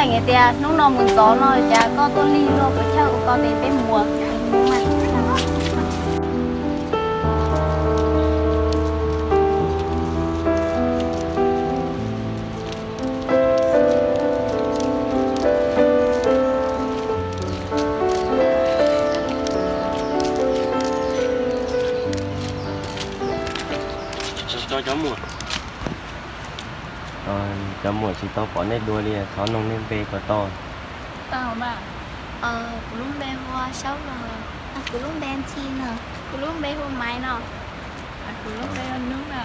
Hais tias hnub no mus ntxov no cas koj tuaj lig luaj, puas chawj ua koj tes peb mus. Cov muam, cov muam tsis tau pom nej dua li, thov noog nej npe puas tau? Tau mas. Kuv lub npe hu ua Saub no. Kuv lub npe Ntxhi no. Kuv lub npe hu Maiv no. Kuv lub npe hu Nub no.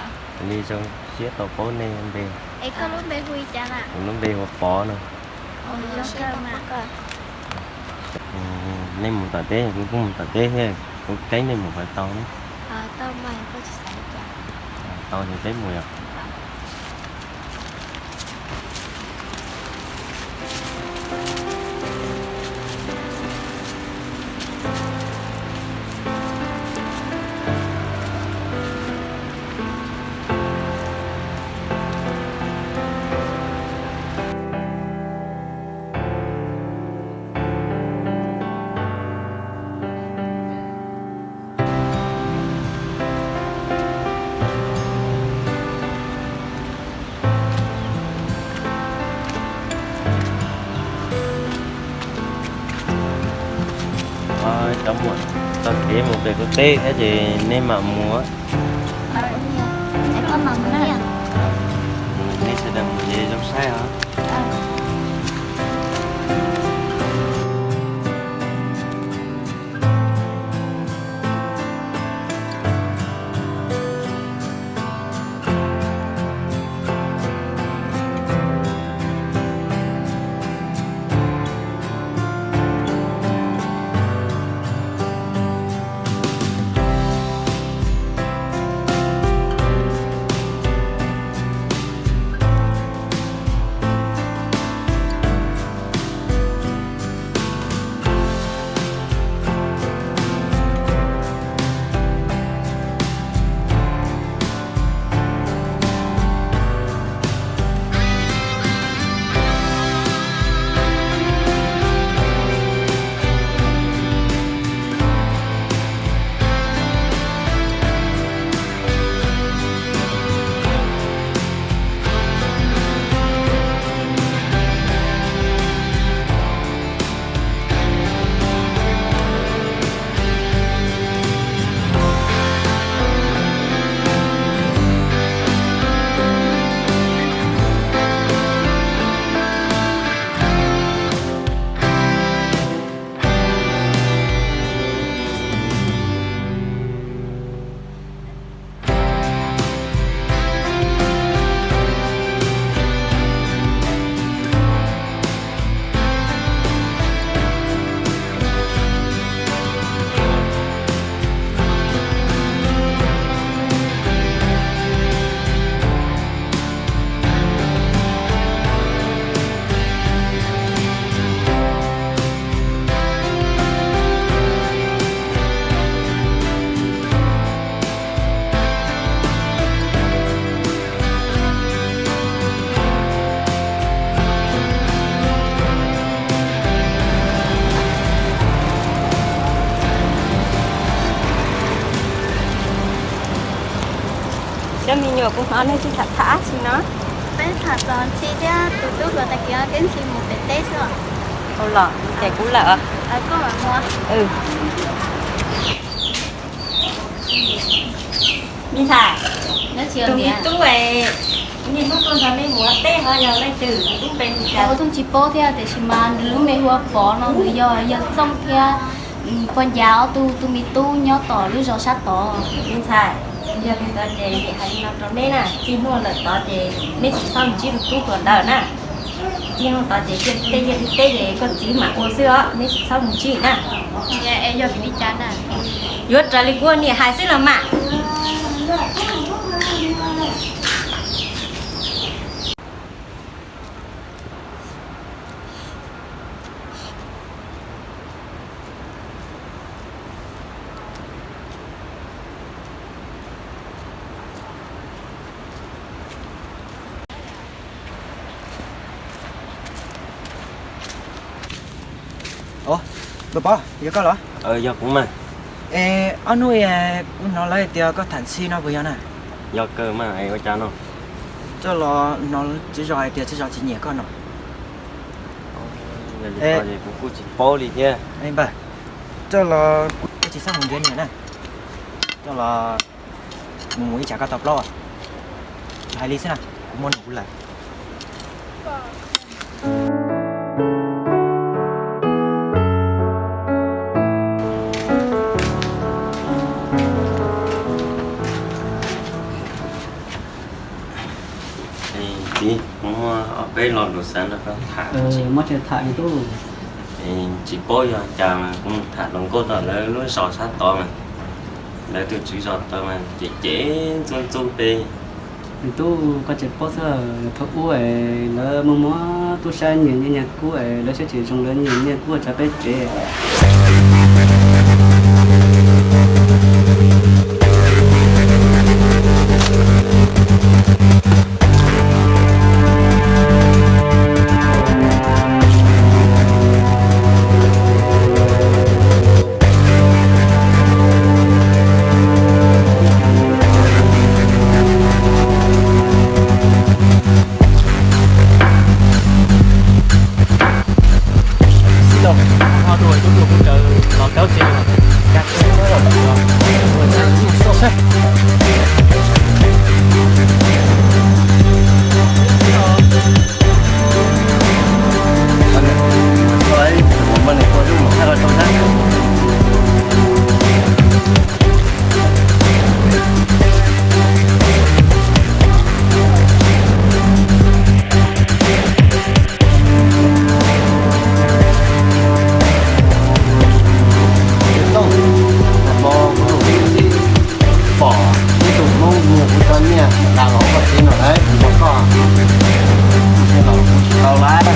Li zoo siab tau paub nej npe. Es koj lub npe hu li cas na? Kuv lub npe hu ua Pov no. Nej mus tom teb, kuv kuj mus tom teb thiab, kuv keeb nej mus puas tau ne? Tau, tsis xav li cas. Tau ces peb mus yom. Cov muam, tau kev mus pem kuv teb thiab ces nej mam mus. Nej sawv daws mus ces zoo saib os. Cov me nyuam, kuv hnov nej tsis tham tham dab tsi no. Peb tham txog Ntxhi thiab tus tub hluas tag kis, peb Ntxhi mus pem teb xwb. Ua los ces kuv lawm. Koj mam mus. Me ntxhais, tus me tub, niaj hnub tuaj nrog nej mus ua teb ho yog leej twg, tus tub npe li cas? Kuv tsis paub thiab, tiam sis mas nws lub npe hu ua Pov no, nws yog yawg Txooj thiab pog Ncav ob tug tus me tub nyob tom lub zos sab tod. Me ntxhais, yog li ntawd ces hais li no rau neb na, txij hnub lawm tod ces neb tsis txhob mus ntsib tus tub hluas ntawd na. Txij hnub tod ces tej yog li teb ces koj txiv mam ua xwb os, neb tsis txhob mus ntsib na. Yuav raws li kuv niam hais xwb los mas. Ua, Npawg Pov, yog koj los? Yog kuv mas. Es ob hnub kuv hnov lawv hais tias koj tham ntxhi no puas yog na? Yog kawg mas, es ua cas no? Coj los hnov tswv zos hais tias tswv zos tsis nyiam koj no. Yog li ko es kuv kuj tsis paub li thiab. Npawg, coj los kuv tsis txhob mus nrhiav nyiam na. Coj los mus mus ib tsam koj tau plaub. Hais li xwb na, kuv muaj num kuv lawm. Txiv, kuv muaj ob peb lo lus xav nrog koj tham. Muab tham tub. Tsis paub yog cas mas kuv mus tham hluas nkauj tom lawv lub zos sab tod mas, lawv tus tswv zos tod mas cem cem ntxub ntxub peb. Tub, koj tsis paub xwb, thaum ub lawv muaj muab tub sab nyiag nyiaj nyiag kub, lawv siab tsis zoo lawv nyiag nyiaj kub tso peb tsev. Pom ib tug Hmoob nyiag kuv cov nyiaj tas los koj tsev no lawm, kuv nrog koj, kuv tsis tau lawm.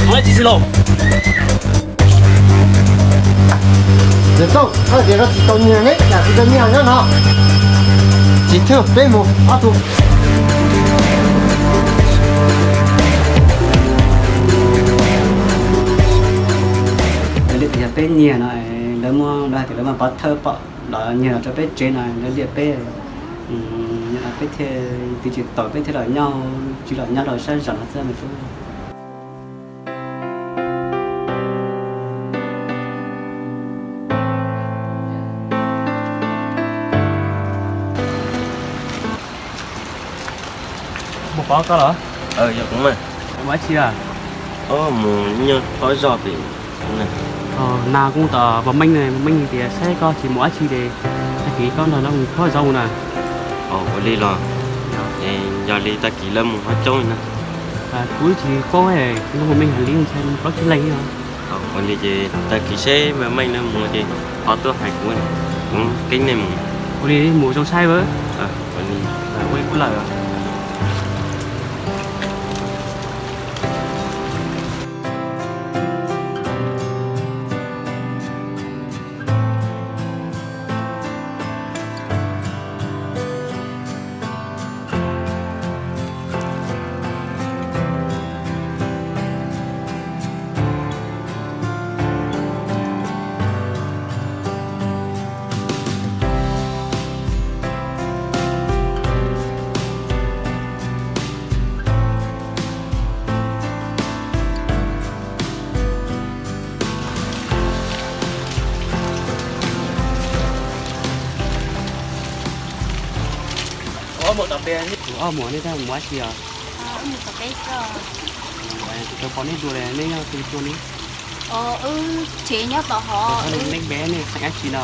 Ua tsis xwb los. Txiv Tooj, koj tias koj tsis tau nyiag ne, cas kuv cov nyiaj nyob no? Tsis thwj, peb mus ob tug. Lawv liam tias yog peb nyiag no, lawv muab, lawv hais tias lawv muab pov thawj pom los nyiag los rau peb tsev no, lawv liam peb, peb thiaj, txiv tsis tau, peb thiaj los nyob, tsis los nyob rau sab zos no xwb me tub. Mus pov koj los? Yog kuv mas. Mus dab tsi a? Mus nyob qhov zos pem. Nas kuj tos Pov Meej, Pov Meej tias saib koj tsis mus dab tsi ces tag kis koj nrog lawv mus pov zaub na. Ua li los? Yog li tag kis lawv mus qhov coob na. Kuv tsis paub, kuv nrog Pov Meej hais li ntshai plaub tsib leeg os. Ua li ces tag kis seb Pov Meej lawv mus ces ho tuaj hais kuv, kuv keeb nej mus. Ua li mus zoo saib a. Ua li kuv lawm. Ob muam, nej tab mus dab tsi os? Kuv tsis tau pom nej dua li, nej yog tus twg ne? Wb tsev nyob tom hov. Nej npe, nej xeem dab tsi no?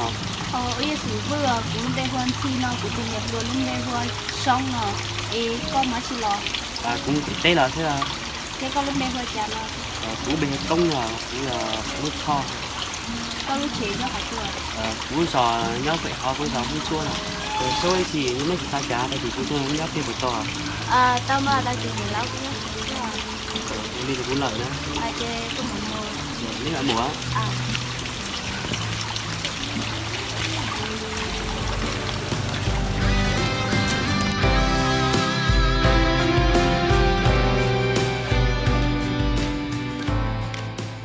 Wb yog xeem Vwj, kuv lub npe hu ua Ntxhi no, kuv tus niam hluas lub npe hu ua Soob no. Es koj mus dab tsi los? Kuv mus pem teb los xwb. Thiab koj lub npe hu ua cas no? Kuv lub npe hu Koob no, kuv yog Hmoob Thoj. Koj lub tsev nyob qhov twg? Kuv zos nyob pem hov, kuv zos Hmoob Tsuab no. Sub ib chim nej tsis xav cav tau ces kuv tuaj nyob pliag puas tau? Tau mas, tau ces niam laus kuv nyob pliag. Ua li kuv lawm na. Ces kuv mus mus. Neb mam mus.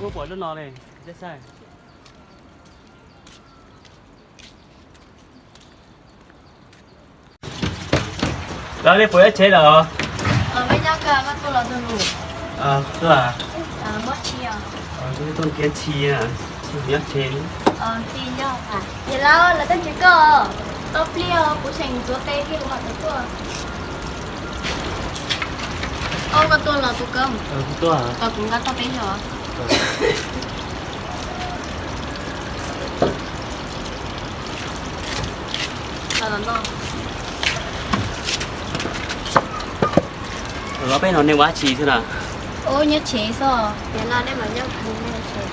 Ua puas lub no li, Zeb Xaij? Lawv li puas nyob tsev lawm? Tuaj, tuaj nrhiav ntxhi, tsis nyob tsev. Niam laus, lawv tuaj nrhiav koj. Tau pliag, kuv tseem ntxuav qe thiab kuv mam tuaj. Koj tuaj los tus koj? Kuv tuaj. Kom kuv nqa tau peb zaug. Los peb no nej ua dab tsi xwb na? Ub, nyob tsev xwb. Niam laus, nej mam nyob kuv nyob tsev.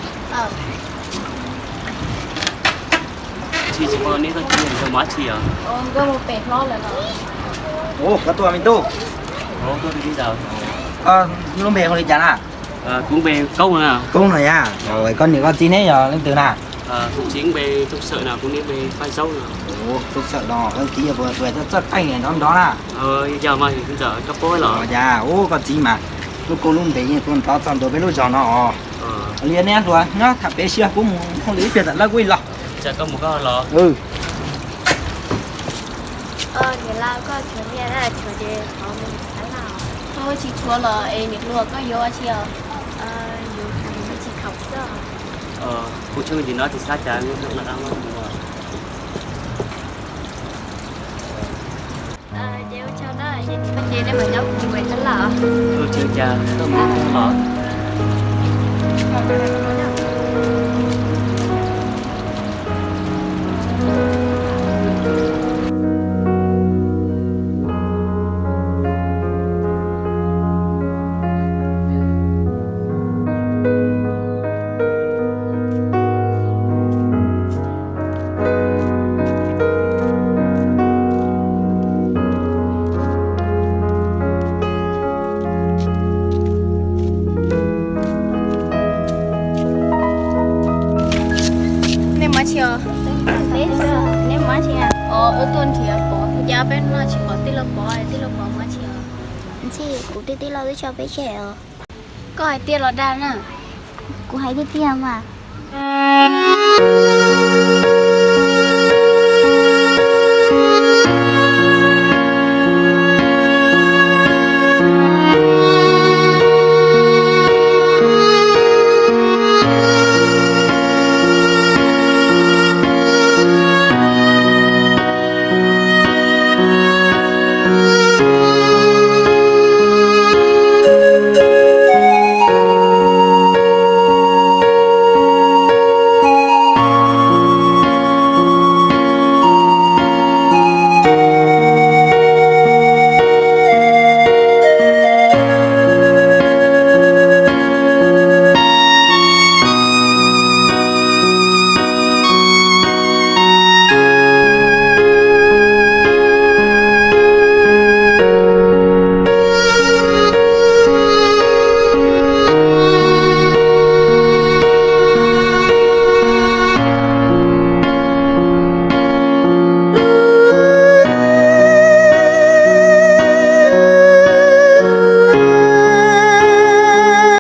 Tsis tsis pom nej tuaj tsev, mus dab tsi os? Nkawd mus pem hlob lawm los. Ub, koj tuaj me tub. Ub, tuaj li ntawd. Koj lub npe hu li cas na? Kuv npe Koob na. Koob no yom. Koj niam koj txiv neb yog leej twg na? Kuv txiv npe Tooj Sawm no, kuv niam npe Paj Zaub no. Tooj Sawm no, koj txiv yog puas txawj txawj qeej nrov nrov na? Yog mas, ntxawm koj paub los. Yog, ub, koj txiv mas lub koob lub npe yeej tuaj nrov txog ntua peb lub zos no os. Li nej hluas nyob tham pem seb kuv mus hauj lwm ib pliag tam lawv kuv ib los. Tsam koj mus koj los. Niam laus, koj tshuav nyiaj na, tshuav ces thov mus tham lawm. Tsis tshuav los es niam hluas koj yuav ua tsi os? Yuav tsis khaum xwb. Kuv tshuav me ntsis no tsis xav cas, mus no mus. Ces ua tsaug na, ces nej mam nyob kuv mus tham lawm. Ua tsaug cas, koj mus los. Nej mus dab tsi os? Nej mus dab tsi? Os, wb tuaj nrhiav Pov, cas peb no tsis pom tij laug Pov, tij laug Pov mus dab tsi os? Ntxhi, kuv tij tij laug twb tso peb tseg os. Koj hais tiag los dag na? Kuv hais tiag tiag mas.